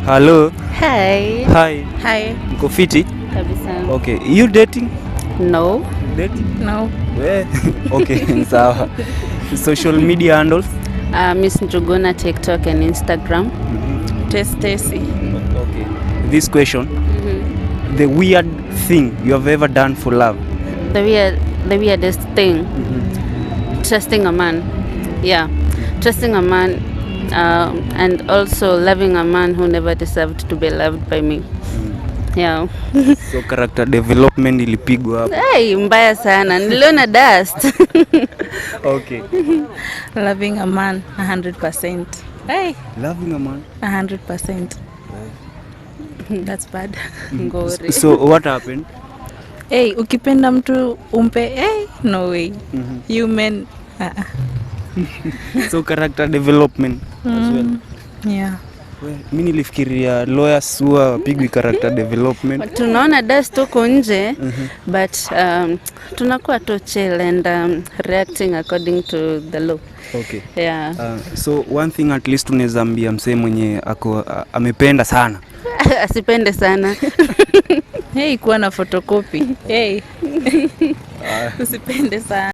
Hello. Hi. Hi. Hi. Mko fiti? Kabisa. Okay. You dating? No. Dating? No. We. Okay, sawa. Social media handles? Miss Njuguna, TikTok and Instagram. Testesi. Okay. This question. The weird thing you have ever done for love. The weirdest thing. Trusting a man. Yeah. Trusting a man and also loving a man who never deserved to be loved by me. Yeah. So character development ilipigwa hapo. Hey, mbaya sana. Niliona dust. Okay. Loving a man 100%. Hey, Loving a man. 100%. That's bad. Ngori. So what happened? Hey, ukipenda mtu umpe, hey, no way. You men, So character development as well. Yeah. We, mi nilifikiria lawyers huwa wapigwi character development. Tunaona dust huko nje, but tunakuwa tu chill and reacting according to the law. Okay. Yeah. So one thing at least unaweza ambia msee mwenye ako amependa sana. Asipende sana. Hey, kuwa na photocopy. Hey. Usipende sana.